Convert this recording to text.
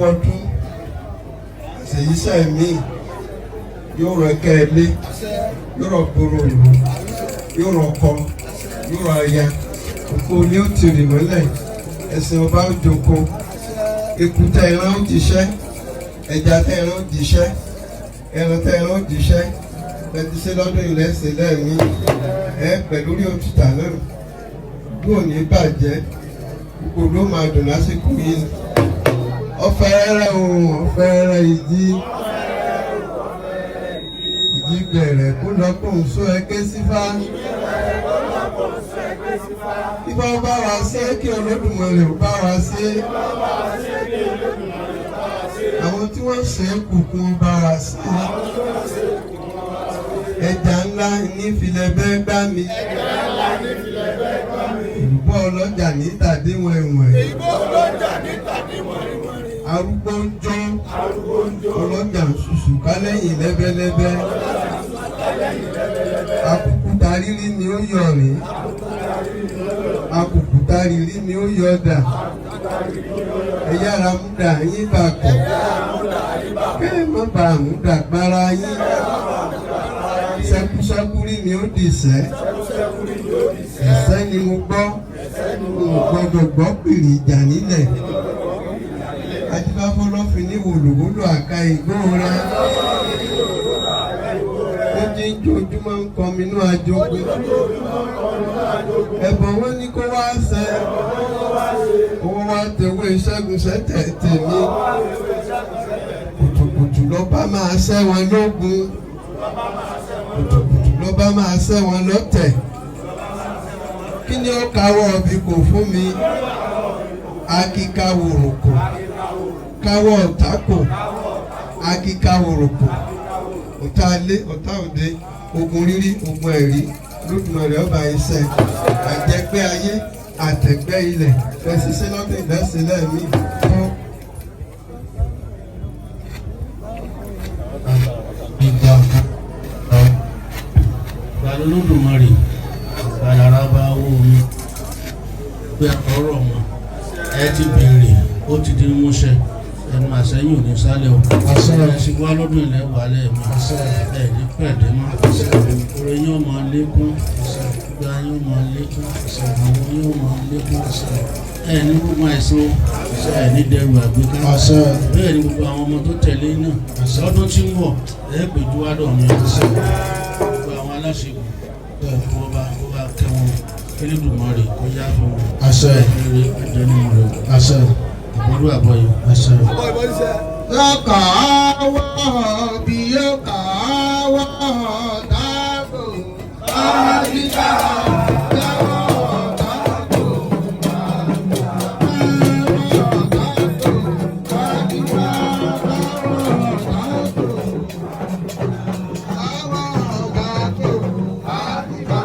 Ọdún àṣeyíṣẹ́ mi yóò rọ ẹkẹ́ ilé, yóò rọ gbòòrò ìlú, yóò rọ ọkọ, yóò rọ aya, òkú ilé ó ti rì mọ́lẹ̀, ẹ̀sìn ọba ó jókòó, eku tẹ ẹran ó jíṣẹ́, ẹja tẹ ẹran ó jíṣẹ́, ẹran tẹ ẹran ó jíṣẹ́. Bẹ́ẹ̀ ṣe lọ́dún ilẹ̀ ṣe lẹ́ẹ̀mí ẹ pẹ̀lú orí òtútà náà bí ò ní bàjẹ́, gbogbo ló máa dùn lásìkò yìí. Ọ̀fẹ́rẹ́ ohun ọ̀fẹ́rẹ́ ìjì, ìjì bẹ̀rẹ̀ kó lọ kó ń sọ ẹgbẹ́ sífá. Ifá bá wa ṣe, kí Olódùmarè ó bá wa ṣe, àwọn tí wọ́n ṣe é kùkùn bá wa ṣe. Ẹja ńlá ní filẹ̀ bẹ́ẹ̀ gbá mi, ìbò ọlọ́jà ní tàdé wẹ̀wẹ̀, arúgbó ń jó, ọlọ́jà ń ṣùṣù kálẹ́yìn lẹ́bẹ́lẹ́bẹ́, akùkùtà rírí ni ó yọ̀ rí, akùkùtà rírí ni ó yọ̀ dà. Ẹ yára múdà yín bà kọ̀, kẹ́ ẹ má bàa múdà para yín. Ṣẹkúṣẹkú rí ni ó dìṣẹ́, ẹ̀sẹ́ ni mo gbọ́, n ò gbọ́dọ̀ gbọ́ pìrì ìjà nílẹ̀. Ajíbáfọ́lọ́fin ní wòlòwòlò àka ìgbó rẹ, ó jí ń jojúmọ́ ń kọminú ajogun, ẹ̀bọ̀n wọn ní kó wá ṣe, owó wá tewé ṣẹ́gun ṣẹ́tẹ̀ tèmi. Kùtùkùtù lọ́ba máa ṣẹ́ wọn lógun, kùtùkùtù lọ́ba máa ṣẹ́ wọn lọ́tẹ̀. Kí ni ó káwọ́ ọbí kò fún mi? Akíká wòròkò káwọ́ ọ̀tá kò, akíká wòròkò ọ̀tá ilé, ọ̀tá òde, ogun rírí, ogun ẹ̀rí, Olódùmarè ọba iṣẹ́ àjẹgbẹ́ ayé àtẹ̀gbẹ́ ilẹ̀ fẹsíṣẹ́ lọ́dún ìdásílẹ̀ mi tó. Ìgbà ìgbà Olódùmarè, ìgbà lára bá wó omi pé ọ̀rọ̀ wọn ẹ ti béèrè, ó ti di múṣẹ. Ẹnu àsẹ́yìn ò ní sálẹ̀ o. Ẹ sì wá lọ́dún ilẹ̀ wà lẹ́ẹ̀mí ẹ ní pẹ̀lẹ́ mọ́. Oore yín ó máa lékún, ìgbà yín ó máa lékún, àwọn yín ó máa lékún. Ẹ ní gbogbo àìsàn o, ẹ ní dẹrù àgbéká. Bẹ́ẹ̀ ni gbogbo àwọn ọmọ tó tẹ̀lé náà lọ́dún tí ń bọ̀, ẹ pèjú wádọ̀ mi. Gbogbo àwọn aláṣẹ́gun, wọ́n bá wọ́n bá kẹ́ wọn, Elédùmarè kó yá fún wọn. Rere ẹjọ́ nínú rẹ̀. Àbọ̀dún àbọ̀yọ̀. Lọ́kà wọ́ bí yóò kà wọ́ dáàbò àdìgbà lọ́wọ́ dáàbò àdìgbà lọ́wọ́ dáàbò lọ́wọ́ dáàbò àdìgbà.